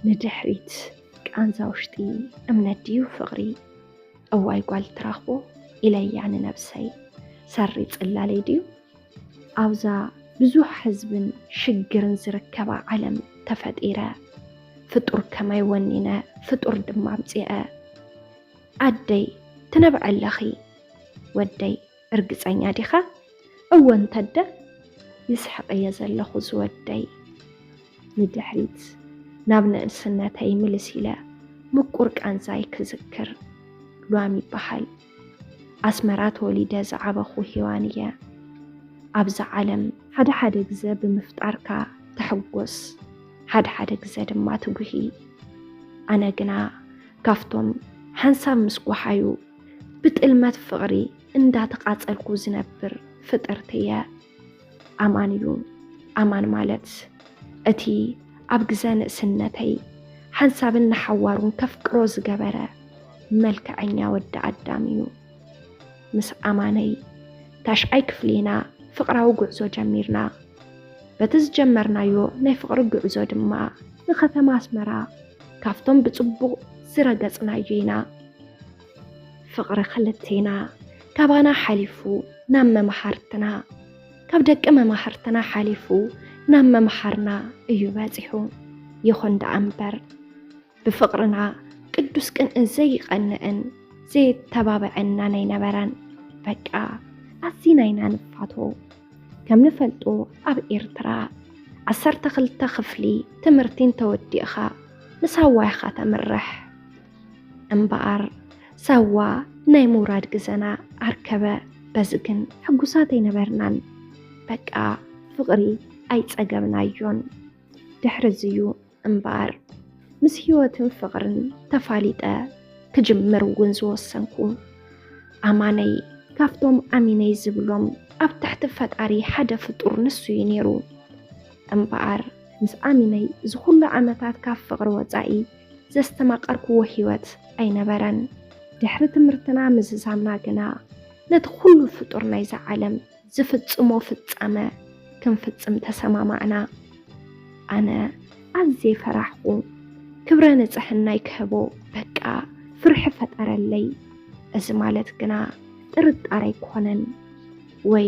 ንድሕሪት ቃንዛ ውሽጢ እምነት ድዩ ፍቕሪ? እዋይ ጓል ትራኽቦ ኢለያ ንነብሰይ። ሰሪ ጽላለይ ድዩ? ኣብዛ ብዙሕ ህዝብን ሽግርን ዝርከባ ዓለም ተፈጢረ። ፍጡር ከማይ ወኒነ፣ ፍጡር ድማ ኣምጺኤ። ኣደይ ትነብዐ ኣለኺ። ወደይ እርግጸኛ ዲኻ? እወ እንተደ ይስሕቕ እየ ዘለኹ ዝወደይ። ንድሕሪት ናብ ንእስነተይ ምልስ ኢለ ምቁር ቃንዛይ ክዝክር። ሉዋም ይበሃል። ኣስመራ ተወሊደ ዝዓበኹ ሄዋን እየ። ኣብዛ ዓለም ሓደ ሓደ ግዘ ብምፍጣርካ ትሕጎስ፣ ሓደ ሓደ ግዘ ድማ ትጉሂ። ኣነ ግና ካብቶም ሓንሳብ ምስ ጓሓዩ ብጥልመት ፍቕሪ እንዳተቓጸልኩ ዝነብር ፍጥርቲ እየ። ኣማን እዩ። ኣማን ማለት እቲ ኣብ ግዘ ንእስነተይ ሓንሳብን ንሓዋሩን ከፍቅሮ ዝገበረ መልክዐኛ ወዲ ኣዳም እዩ። ምስ ኣማነይ ታሽዓይ ክፍሊ ኢና ፍቕራዊ ጉዕዞ ጀሚርና። በቲ ዝጀመርናዮ ናይ ፍቕሪ ጉዕዞ ድማ ንከተማ ኣስመራ ካብቶም ብጽቡቕ ዝረገጽናዮ ኢና። ፍቕሪ ክልቴና ካባና ሓሊፉ ናብ መማህርትና፣ ካብ ደቂ መማህርትና ሓሊፉ ናብ መምሃርና እዩ በጺሑ። ይኹን ደኣ እምበር ብፍቕርና ቅዱስ ቅንኢ ዘይቐንእን ዘየተባብዐናን ኣይነበረን። በቃ ኣዚና ኢና ንፋቶ። ከም ንፈልጦ ኣብ ኤርትራ ዓሰርተ ክልተ ክፍሊ ትምህርቲ እንተወዲእኻ ንሳዋ ኢኻ ተምርሕ። እምበኣር ሳዋ ናይ ምውራድ ግዘና ኣርከበ። በዚ ግን ሕጉሳት ኣይነበርናን። በቃ ፍቕሪ ኣይጸገብናዮን። ድሕሪ እዚዩ እምበኣር ምስ ህይወትን ፍቕርን ተፋሊጠ ክጅምር እውን ዝወሰንኩ። ኣማነይ ካብቶም ኣሚነይ ዝብሎም ኣብ ትሕቲ ፈጣሪ ሓደ ፍጡር ንሱ እዩ ነይሩ። እምበኣር ምስ ኣሚነይ እዚ ኩሉ ዓመታት ካብ ፍቕሪ ወጻኢ ዘስተማቐርክዎ ህይወት ኣይነበረን። ድሕሪ ትምህርትና ምዝዛምና ግና ነቲ ኩሉ ፍጡር ናይዛ ዓለም ዝፍጽሞ ፍጻመ ክንፍጽም ተሰማማዕና። ኣነ ኣዝየ ፈራሕኩ። ክብረ ንጽሕናይ ክህቦ በቃ ፍርሒ ፈጠረለይ። እዚ ማለት ግና ጥርጣረ ኣይኮነን ወይ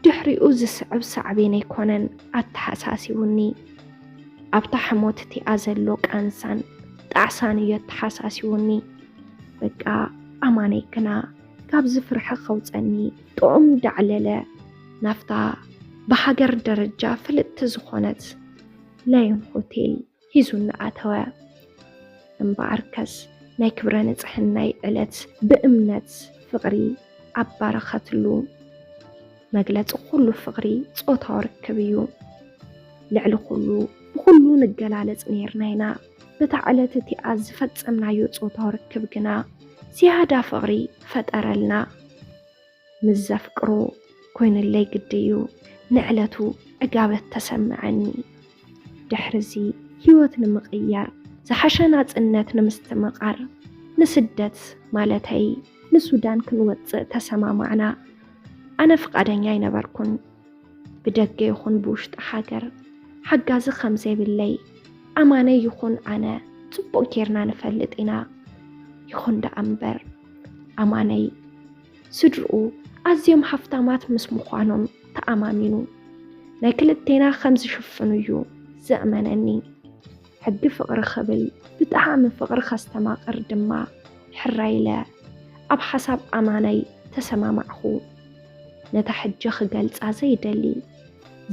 ድሕሪኡ ዝስዕብ ሳዕቤን ኣይኮነን ኣተሓሳሲቡኒ። ኣብታ ሕሞት እቲኣ ዘሎ ቃንሳን ጣዕሳን እዩ ኣተሓሳሲቡኒ። በቃ ኣማነይ ግና ካብዚ ፍርሒ ከውጸኒ ጥዑም ዳዕለለ ናብታ ብሃገር ደረጃ ፍልጥቲ ዝኾነት ላዮን ሆቴል ሒዙኒ ኣተወ። እምበኣርከስ ናይ ክብረ ንጽሕናይ ዕለት ብእምነት ፍቕሪ ኣባረኸትሉ። መግለጺ ኩሉ ፍቕሪ ጾታዊ ርክብ እዩ። ልዕሊ ኩሉ ብኹሉ ንገላለጽ ነይርና ኢና። በታ ዕለት እቲኣ ዝፈጸምናዮ ጾታዊ ርክብ ግና ዝያዳ ፍቕሪ ፈጠረልና። ምስ ዘፍቅሮ ኮይኑለይ ግዲ እዩ ንዕለቱ ዕጋበት ተሰምዐኒ። ድሕርዚ ህይወት ንምቕያር፣ ዝሓሸ ናጽነት ንምስትምቓር፣ ንስደት ማለተይ ንሱዳን ክንወጽእ ተሰማማዕና። ኣነ ፍቓደኛ ኣይነበርኩን። ብደገ ይኹን ብውሽጢ ሃገር ሓጋዚ ከም ዘይብለይ ኣማነይ ይኹን ኣነ ጽቡቕ ጌርና ንፈልጥ ኢና። ይኹን ደኣ እምበር ኣማነይ ስድርኡ ኣዝዮም ሃፍታማት ምስ ምዃኖም ተኣማሚኑ ናይ ክልቴና ከም ዝሽፍኑ እዩ ዘእመነኒ። ሕጊ ፍቕሪ ክብል ብጣዕሚ ፍቕሪ ከስተማቕር ድማ ሕራይ ኢለ ኣብ ሓሳብ ኣማነይ ተሰማማዕኹ። ነታ ሕጂ ክገልጻ ዘይደሊ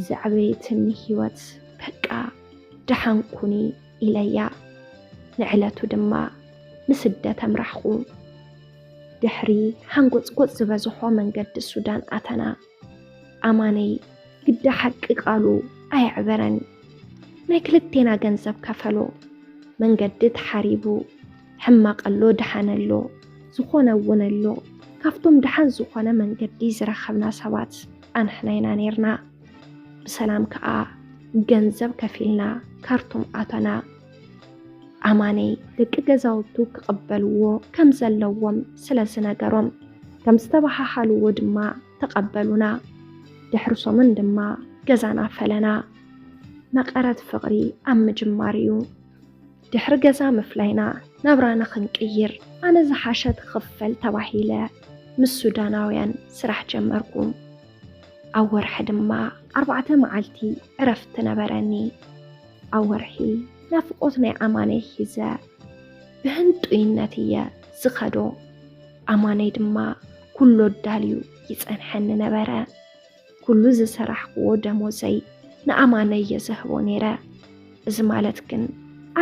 ዘዕበየትኒ ህይወት በቃ ደሓን ኩኒ ኢለያ። ንዕለቱ ድማ ንስደት ኣምራሕኹ። ድሕሪ ሓንጎጽጎጽ ዝበዝሖ መንገዲ ሱዳን ኣተና። ኣማነይ ግዳ ሓቂ ቃሉ ኣየዕበረን። ናይ ክልቴና ገንዘብ ከፈሎ። መንገዲ ተሓሪቡ። ሕማቕ ኣሎ፣ ደሓን ኣሎ፣ ዝኾነ እውን ኣሎ። ካብቶም ደሓን ዝኾነ መንገዲ ዝረኸብና ሰባት ኣንሕና ኢና ነይርና። ብሰላም ከኣ ገንዘብ ከፊልና ካርቱም ኣተና። ኣማነይ ደቂ ገዛውቱ ክቕበልዎ ከም ዘለዎም ስለ ዝነገሮም፣ ከም ዝተበሃሃልዎ ድማ ተቐበሉና። ድሕሪ ሰሙን ድማ ገዛና ፈለና። መቐረት ፍቕሪ ኣብ ምጅማር እዩ። ድሕሪ ገዛ ምፍላይና ናብራና ክንቅይር ኣነ ዝሓሸ ትኽፈል ተባሂለ ምስ ሱዳናውያን ስራሕ ጀመርኩ። ኣብ ወርሒ ድማ ኣርባዕተ መዓልቲ ዕረፍቲ ነበረኒ። ኣብ ወርሒ ናፍቆት ናይ ኣማነይ ሒዘ ብህንጡይነት እየ ዝኸዶ። ኣማነይ ድማ ኩሉ ኣዳልዩ ይጸንሐኒ ነበረ። ኩሉ ዝሰራሕክዎ ደሞዘይ ንኣማነይ እየ ዝህቦ ነይረ። እዚ ማለት ግን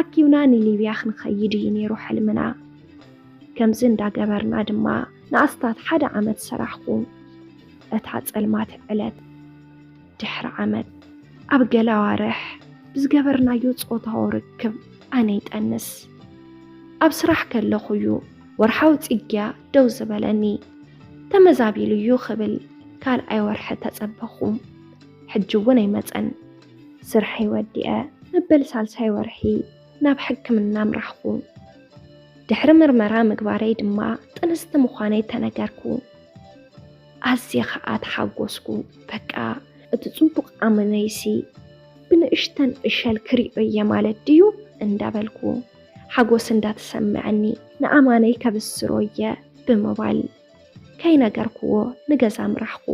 ኣኪብና ንሊብያ ክንኸይድ እዩ ነይሩ ሕልምና። ከምዚ እንዳገበርና ድማ ንኣስታት ሓደ ዓመት ሰራሕኩ። እታ ጸልማት ዕለት ድሕሪ ዓመት ኣብ ገለ ኣዋርሕ ብዝገበርናዮ ጾታዊ ርክብ ኣነ ይጠንስ። ኣብ ስራሕ ከለኹ እዩ ወርሓዊ ጽግያ ደው ዝበለኒ። ተመዛቢሉ እዩ ክብል ካልኣይ ወርሒ ተጸበኹ። ሕጂ እውን ኣይመጸን። ስርሐይ ወዲአ መበል ሳልሳይ ወርሒ ናብ ሕክምና ኣምራሕኩ። ድሕሪ ምርመራ ምግባረይ ድማ ጥንስቲ ምዃነይ ተነገርኩ። ኣዝየ ኸኣ ተሓጎስኩ። በቃ እቲ ጽቡቕ ኣማነይሲ ብንእሽተን ዕሸል ክሪኦ እየ ማለት ድዩ እንዳበልኩ ሓጎስ እንዳተሰመዐኒ ንኣማነይ ከብስሮ እየ ብምባል ከይነገርክዎ ንገዛ ኣምራሕኩ።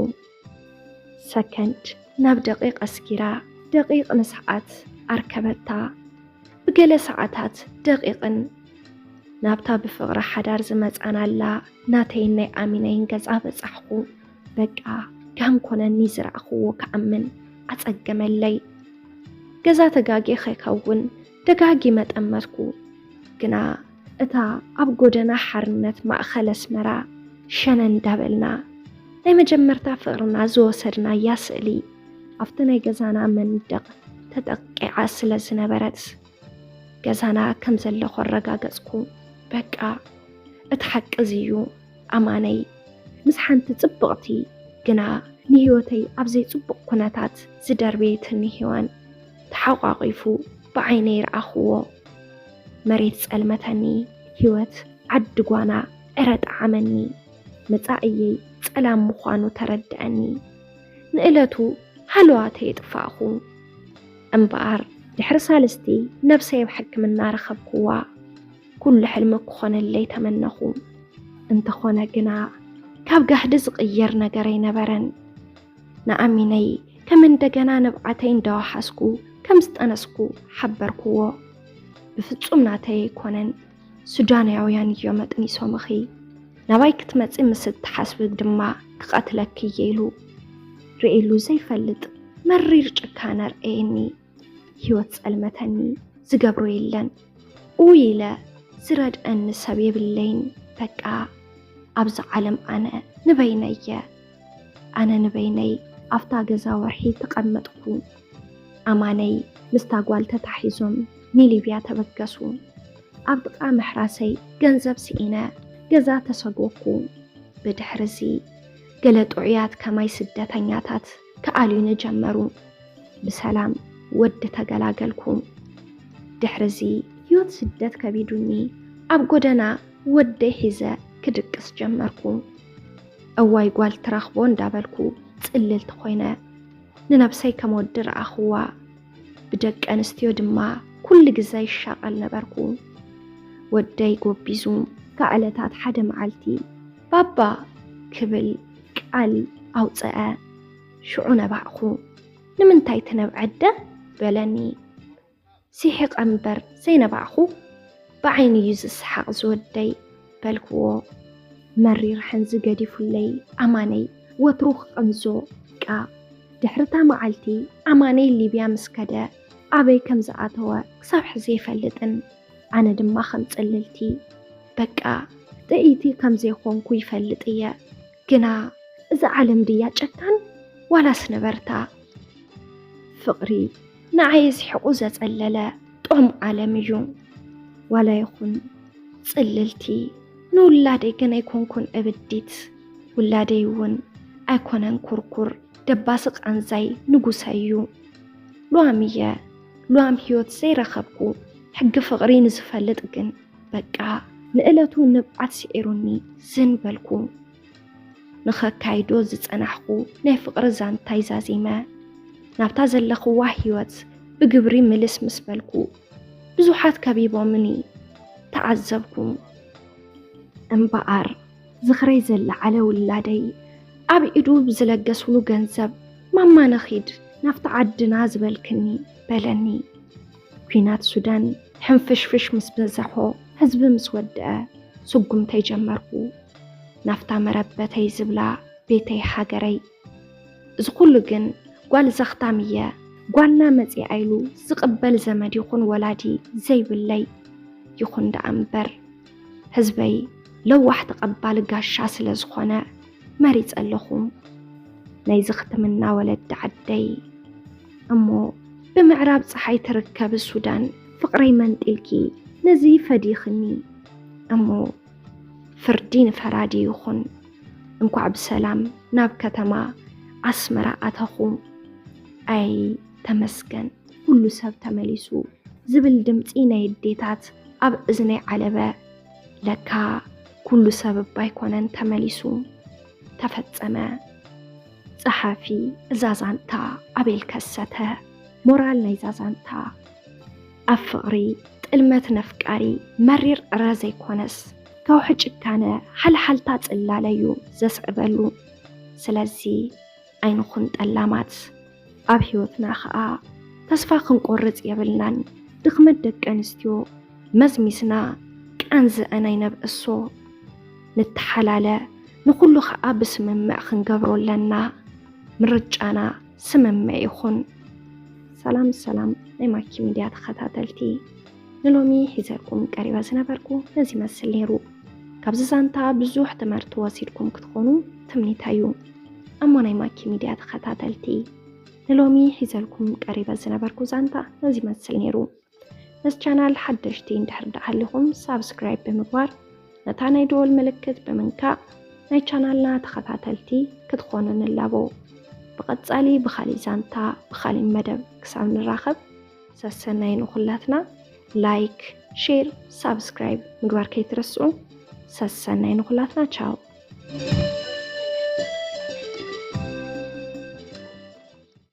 ሰከንድ ናብ ደቂቕ ኣስጊራ ደቂቕ ንሰዓት ኣርከበታ። ብገለ ሰዓታት ደቂቕን ናብታ ብፍቕሪ ሓዳር ዝመጻናላ ናተይን ናይ ኣሚነይን ገዛ በጻሕኩ። በቃ ጋም ኮነኒ ዝረኣኽዎ ክኣምን ኣጸገመለይ። ገዛ ተጋግየ ከይከውን ደጋጊመ ጠመትኩ። ግና እታ ኣብ ጎደና ሓርነት ማእኸል ኣስመራ ሸነ እንዳበልና ናይ መጀመርታ ፍቕርና ዝወሰድናያ ስእሊ ኣብቲ ናይ ገዛና መንደቕ ተጠቂዓ ስለ ዝነበረት ገዛና ከም ዘለኹ ኣረጋገጽኩ። በቃ እቲ ሓቂ እዚ እዩ ኣማነይ። ምስ ሓንቲ ጽብቕቲ ግና ንህይወተይ ኣብ ዘይጽቡቕ ኩነታት ዝደርበየትኒ ሄዋን ተሓቋቒፉ ብዓይነይ ረኣኽዎ። መሬት ጸልመተኒ፣ ህይወት ዓዲ ጓና ዕረ ጠዓመኒ። መጻኢየይ ጸላም ምዃኑ ተረድኣኒ። ንእለቱ ሃለዋተይ የጥፋእኹ። እምበኣር ድሕሪ ሳልስቲ ነብሰይ ኣብ ሕክምና ረኸብክዋ። ኩሉ ሕልሚ ክኾነለይ ተመነኹ። እንተኾነ ግና ካብ ጋህዲ ዝቕየር ነገር ኣይነበረን። ንኣሚነይ ከም እንደገና ንብዓተይ እንዳወሓስኩ ከም ዝጠነስኩ ሓበርክዎ። ብፍጹም ናተይ ኣይኮነን፣ ሱዳናውያን እዮም ኣጥኒሶምኺ። ናባይ ክትመጺ ምስ እትሓስቢ ድማ ክቐትለኪ እየ ኢሉ ርእየሉ ዘይፈልጥ መሪር ጭካነ ኣርእየኒ። ህይወት ጸልመተኒ፣ ዝገብሮ የለን። ኡይ ኢለ ዝረድኣኒ ሰብ የብለይን። በቃ ኣብዛ ዓለም ኣነ ንበይነይ እየ። ኣነ ንበይነይ ኣብታ ገዛ ወርሒ ተቐመጥኩ። ኣማነይ ምስታ ጓል ተታሒዞም ንሊብያ ተበገሱ። ኣብ ጥቓ ምሕራሰይ ገንዘብ ስኢነ ገዛ ተሰጎኩ። ብድሕርዚ ገለ ጥዑያት ከማይ ስደተኛታት ክኣልዩኒ ጀመሩ። ብሰላም ወዲ ተገላገልኩ። ድሕርዚ ህይወት ስደት ከቢዱኒ ኣብ ጎደና ወደይ ሒዘ ክድቅስ ጀመርኩ። እዋይ ጓል ትረኽቦ እንዳበልኩ ጽልልቲ ኮይነ ንነብሰይ ከም ወዲ ረኣኽዋ። ብደቂ ኣንስትዮ ድማ ኩሉ ግዘ ይሻቐል ነበርኩ። ወደይ ጎቢዙ ካብ ዕለታት ሓደ መዓልቲ ባባ ክብል ቃል ኣውፅአ። ሽዑ ነባዕኹ። ንምንታይ ትነብዐደ? በለኒ። ስሒቐ እምበር ዘይነባዕኹ። ብዓይኒ እዩ ዝሰሓቕ ዝወደይ በልክዎ። መሪር ሕንዚ ገዲፉለይ ኣማነይ ወትሩ ክቐንዞ ቃ። ድሕርታ መዓልቲ ኣማነይ ሊብያ ምስ ከደ ኣበይ ከም ዝኣተወ ክሳብ ሕዚ ኣይፈልጥን። ኣነ ድማ ከም ጽልልቲ በቃ ጥእይቲ ከም ዘይኮንኩ ይፈልጥ እየ። ግና እዛ ዓለም ድያ ጨካን ዋላስ ነበርታ? ፍቕሪ ንዓይ ኣስሒቑ ዘጸለለ ጥዑም ዓለም እዩ። ዋላ ይኹን ጽልልቲ ንውላደይ ግን ኣይኮንኩን እብዲት። ውላደይ እውን ኣይኮነን ኩርኩር ደባሲ ቃንዛይ ንጉሰይ እዩ። ሉዋም እየ ሉዋም ህይወት ዘይረኸብኩ ሕጊ ፍቕሪ ንዝፈልጥ ግን በቃ ንእለቱ ንብዓት ስዒሩኒ ዝን በልኩ። ንኸካይዶ ዝጸናሕኩ ናይ ፍቕሪ ዛንታይ ዛዚመ ናብታ ዘለኽዋ ህይወት ብግብሪ ምልስ ምስ በልኩ ብዙሓት ከቢቦምኒ ተዓዘብኩ። እምበኣር ዝኽረይ ዘለዓለ ውላደይ ኣብ ኢዱ ብዝለገስሉ ገንዘብ ማማ ንኺድ ናብቲ ዓድና ዝበልክኒ በለኒ። ኲናት ሱዳን ሕንፍሽፍሽ ምስ በዘሖ ህዝቢ ምስ ወደአ ስጉምተይ ጀመርኩ ናፍታ መረበተይ ዝብላ ቤተይ ሃገረይ። እዚ ኩሉ ግን ጓል ዘኽታም እየ፣ ጓልና መጺኣ ኢሉ ዝቕበል ዘመድ ይኹን ወላዲ ዘይብለይ። ይኹን ደኣ እምበር ህዝበይ ለዋሕ ተቐባሊ ጋሻ ስለ ዝኾነ መሪጸ ኣለኹ። ናይ ዝኽትምና ወለዲ ዓደይ እሞ ብምዕራብ ጸሓይ ትርከብ ሱዳን ፍቕረይ መንጢልኪ ነዚ ፈዲኽኒ እሞ ፍርዲ ንፈራዲ ይኹን። እንኳዕ ብሰላም ናብ ከተማ ኣስመራ ኣተኹ። ኣይ ተመስገን፣ ኩሉ ሰብ ተመሊሱ ዝብል ድምፂ ናይ ኣዴታት ኣብ እዝነይ ዓለበ። ለካ ኩሉ ሰብ እባ ኣይኮነን ተመሊሱ፣ ተፈጸመ። ጸሓፊ እዛ ዛንታ ኣቤል ከሰተ። ሞራል ናይዛ ዛንታ ኣብ ፍቕሪ ጥልመት ነፍቃሪ መሪር ዕረ ዘይኮነስ ከውሒ ጭካነ ሓልሓልታ ጽላለ እዩ ዘስዕበሉ። ስለዚ ኣይንኹን ጠላማት። ኣብ ህይወትና ኸኣ ተስፋ ክንቆርጽ የብልናን። ድኽመት ደቂ ኣንስትዮ መዝሚዝና ቃንዝአን ኣይነብእሶ። ንተሓላለ፣ ንኹሉ ኸኣ ብስምምዕ ክንገብሮ ኣለና። ምርጫና ስምምዕ ይኹን። ሰላም ሰላም ናይ ማኪ ሚድያ ተኸታተልቲ፣ ንሎሚ ሒዘልኩም ቀሪበ ዝነበርኩ ነዚ ይመስል ነይሩ። ካብዚ ዛንታ ብዙሕ ትምህርቲ ወሲድኩም ክትኾኑ ትምኒተይ እዩ። እሞ ናይ ማኪ ሚድያ ተኸታተልቲ፣ ንሎሚ ሒዘልኩም ቀሪበ ዝነበርኩ ዛንታ ነዚ ይመስል ነይሩ። ነዚ ቻናል ሓደሽቲ እንድሕር ደኣ ሃሊኹም ሳብስክራይብ ብምግባር ነታ ናይ ደወል ምልክት ብምንካእ ናይ ቻናልና ተኸታተልቲ ክትኾኑ ንላቦ። ብቐጻሊ ብኻሊእ ዛንታ ብኻሊእ መደብ ክሳብ ንራኸብ ሰሰናይ ንኹላትና። ላይክ፣ ሼር፣ ሳብስክራይብ ምግባር ከይትረስዑ። ሰሰናይ ንኹላትና። ቻው።